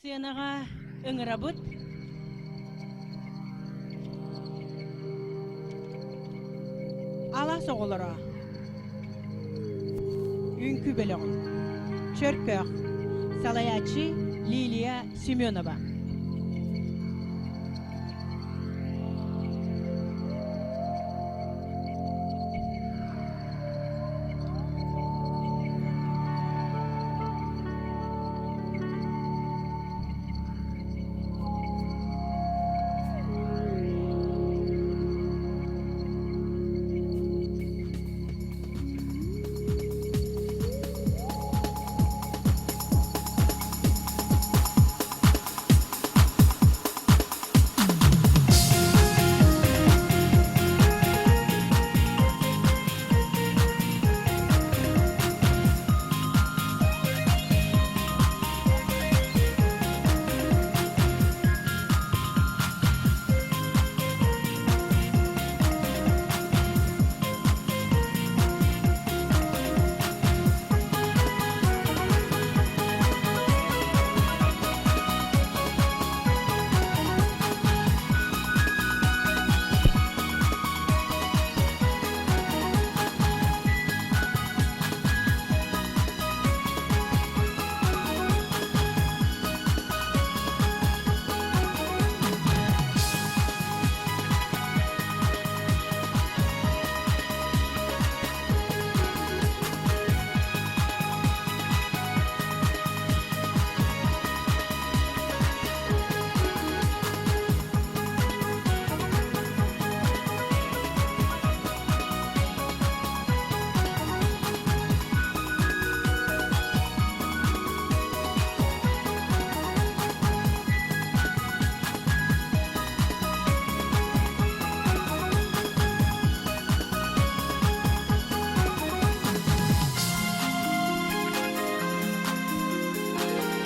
Сценаҕа ыҥырабыт. Алаас оҕолоро. Үҥкүү бөлөҕүн. Чөркөөх. Салайааччы Лилия Семенова.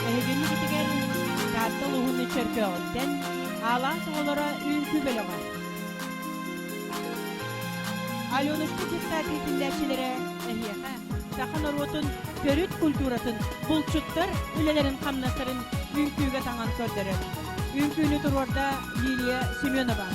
Эһигини битигэр Таатта улууһун Чөркөөҕүттэн Аалаах оҕолоро үҥкүү бөлөҕө. Аленушка детсад иитиллээччилэрэ эһиэхэ саха норуотун төрүт культуратын, булчуттар үлэлэрин-хамнастарын үҥкүүгэ таҥан көрдөрөр. Үҥкүүнү туруорда Лилия Семенова.